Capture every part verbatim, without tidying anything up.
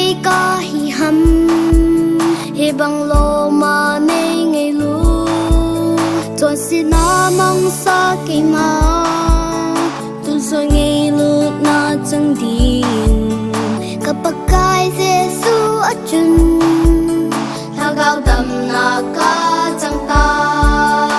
Kahi ham, hibang loma nei ngailu. Chonsetna mangsa keima, tonsot ngailutna chang din. Ka Pakai Jesu a chun, lhagao damna kachang tai.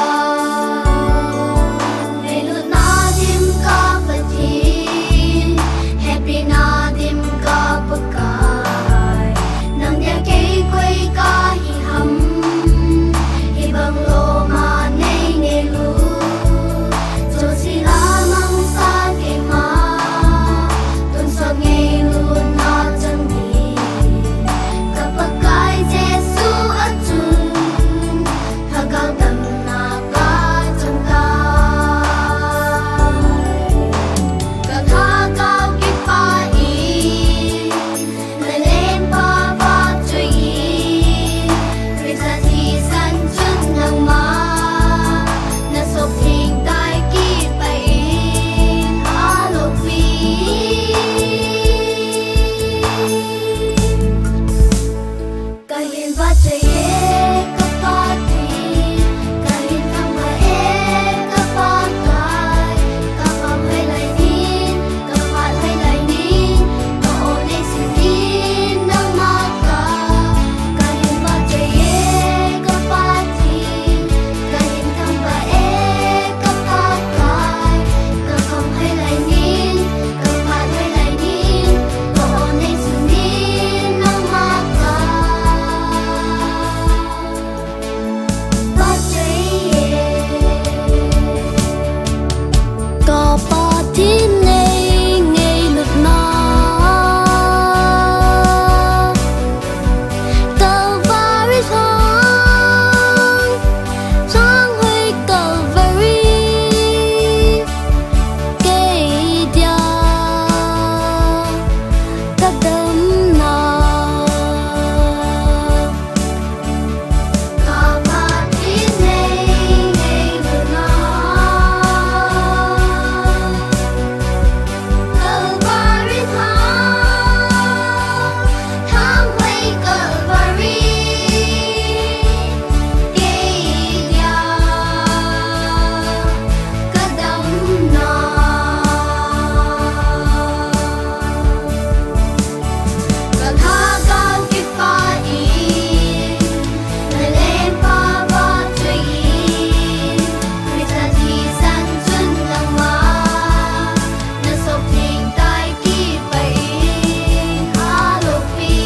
Ngailutna dim ka Pathen, hepina dim ka Pakai. Nang dia kei koi kahi ham, hibang loma nei ngailu. Chonsetna mangsa keima, tonsot ngailutna chang din. Ka Pakai Jesu a chun, lhagao damna kachang tai. Ka lhagao kipah in, na lengpa vahchoi in, Christa thisan chun nangma, na sop theng tai kipah in, alopi. Kahin vahchoi e ka Pathen, kahin thangvah e ka Pakai, ka kham hoilai nin, ka phat hoilai nin, ka o nei sun nin nangma ka. Kahin vahchoi e ka Pathen, kahin thangvah e ka Pakai, ka kham hoilai nin, ka phat hoilai nin, ka o nei sun nin nangma ka. Vahchoi e. Ka Pathen nei ngailutna. Calvary lhang, lhang hoi Calvary. Kei dia ka damna. Ka lhagao kipah in, na lengpa vahchoi in, Christa thisan chun nangma, na sop theng tai kipah in, alopi.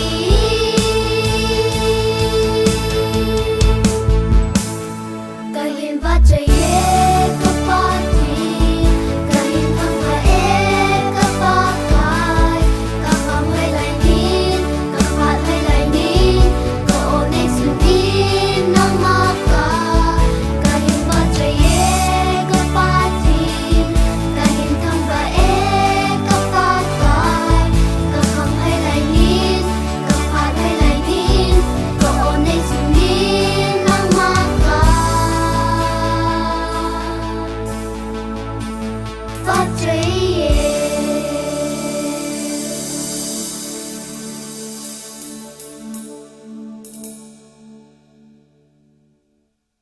Kahin vahchoi e ka Pathen, kahin thangvah e ka Pakai, ka kham hoilai nin, ka phat hoilai nin, ka o nei sun nin nangma ka. Kahin vahchoi e ka Pathen, kahin thangvah e ka Pakai, ka kham hoilai nin, ka phat hoilai nin, ka o nei sun nin nangma ka. Vahchoi e.